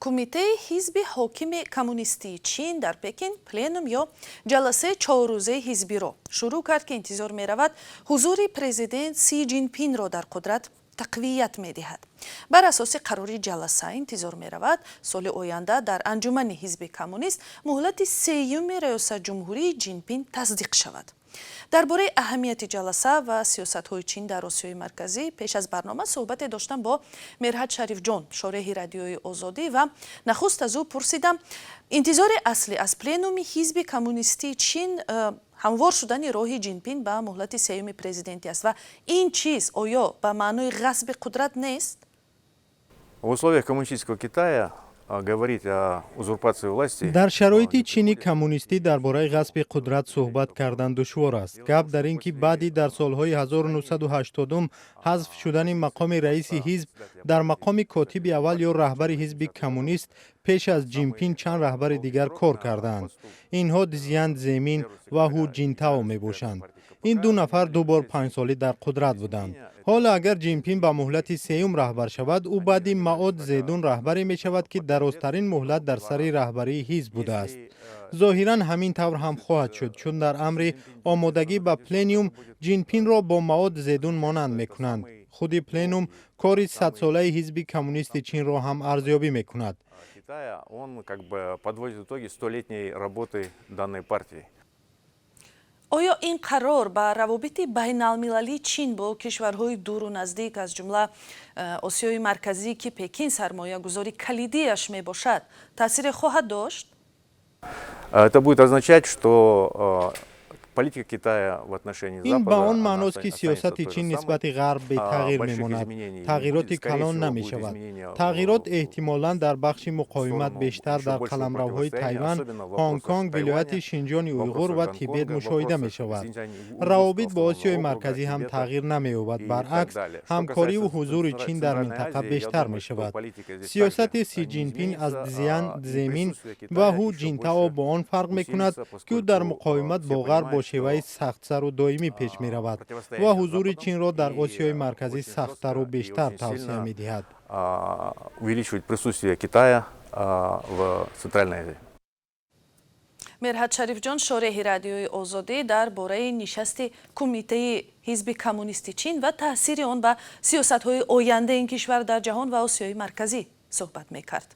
Кумитаи ҳизби ҳокими Коммунистии Чин дар Пекин пленум ё ҷаласаи чоррӯзаи ҳизбиро шурӯъ кард, ки интизор меравад, ҳузури президент Си Ҷинпинро дар қудрат тақвият медиҳад. Бар асоси қарори ҷаласа, интизор меравад, соли оянда дар анҷумани ҳизби коммунист муҳлати сеюми раёсатҷумҳурии Ҷинпин тасдиқ шавад. Дар бораи аҳамияти ҷаласа ва сиёсатҳои Чин дар Осиёи Марказӣ пеш аз барнома суҳбате доштам бо Мерҳат Шарифҷон, шореҳи Радиои Озодӣ, ва нахуст аз ӯ пурсидам, интизори аслӣ аз пленуми ҳизби коммунистии Чин ҳамвор шудани роҳи Ҷинпин ба муҳлати сеюми президентӣ аст ва ин чиз оё ба маънои ғасби қудрат нест? В условиях коммунистического Китая говорить о узурпации власти. Дар шароити Чини коммунистӣ дар бораи ғасби қудрат суҳбат кардан душвор аст. Гап дар ин ки баъди дар солҳои 1980 ҳазф шудани мақоми раиси ҳизб, дар мақоми котиби аввал ё раҳбари ҳизби коммунист пеш аз Ҷинпин чанд раҳбари дигар кор кардаанд. Инҳо Дзян Земин ва Ҳу Ҷинтао мебошанд. Ин ду нафар ду бор 5-солӣ дар қудрат буданд. Ҳоло агар Ҷинпин ба муҳлати сеюм раҳбар шавад, ӯ баъди Мао Зедун раҳбаре мешавад, ки дарозтарин муҳлат дар сари раҳбарии ҳизб будааст. Зоҳиран, ҳамин тавр ҳам хоҳад шуд, чун дар амри омодагӣ ба пленум Ҷинпинро бо Мао Зедун монанд мекунанд. Худи пленум кори 100-солаи ҳизби коммунисти Чинро ҳам арзёбӣ мекунад. Он как бы подводит итоги столетней работы данной партии. Оё ин қарор ба равобити байналмилалии Чин бо кишварҳои дуру наздик, аз ҷумла Осиёи Марказӣ, ки Пекин сармоягузори калидиаш мебошад, таъсире хоҳад дошт? Это будет означать, что политика Китая в отношении Ин ба он маъност, ки сиёсати Чин нисбати Ғарб бетағйир мемонад, тағйироти калон намешавад. Тағйирот эҳтимолан дар бахши муқовимат бештар дар қаламравҳои Тайван, Ҳонконг, вилояти Шинҷони Уйғур ва Тибет мушоҳида мешавад. Равобит бо Осиёи Марказӣ ҳам тағйир намеёбад, баръакс, ҳамкориву ҳузури Чин дар минтақа бештар мешавад. Сиёсати Си Ҷинпин аз Дзян Земин ва Ҳу Ҷинтао бо он фарқ мекунад, ки ӯ дар муқовимат бо Ғарб бо шеваи сахтсару доимӣ пеш меравад ва ҳузури Чинро дар Осиёи Марказӣ сахттару бештар тавсия медиҳад. Увеличивать присутствие Китая в Центральной Азии. Мерҳат Шарифҷон, шореҳи Радиои Озодӣ, дар бораи нишасти кумитаи ҳизби коммунисти Чин ва таъсири он ба сиёсатҳои ояндаи ин кишвар дар ҷаҳон ва Осиёи Марказӣ суҳбат мекард.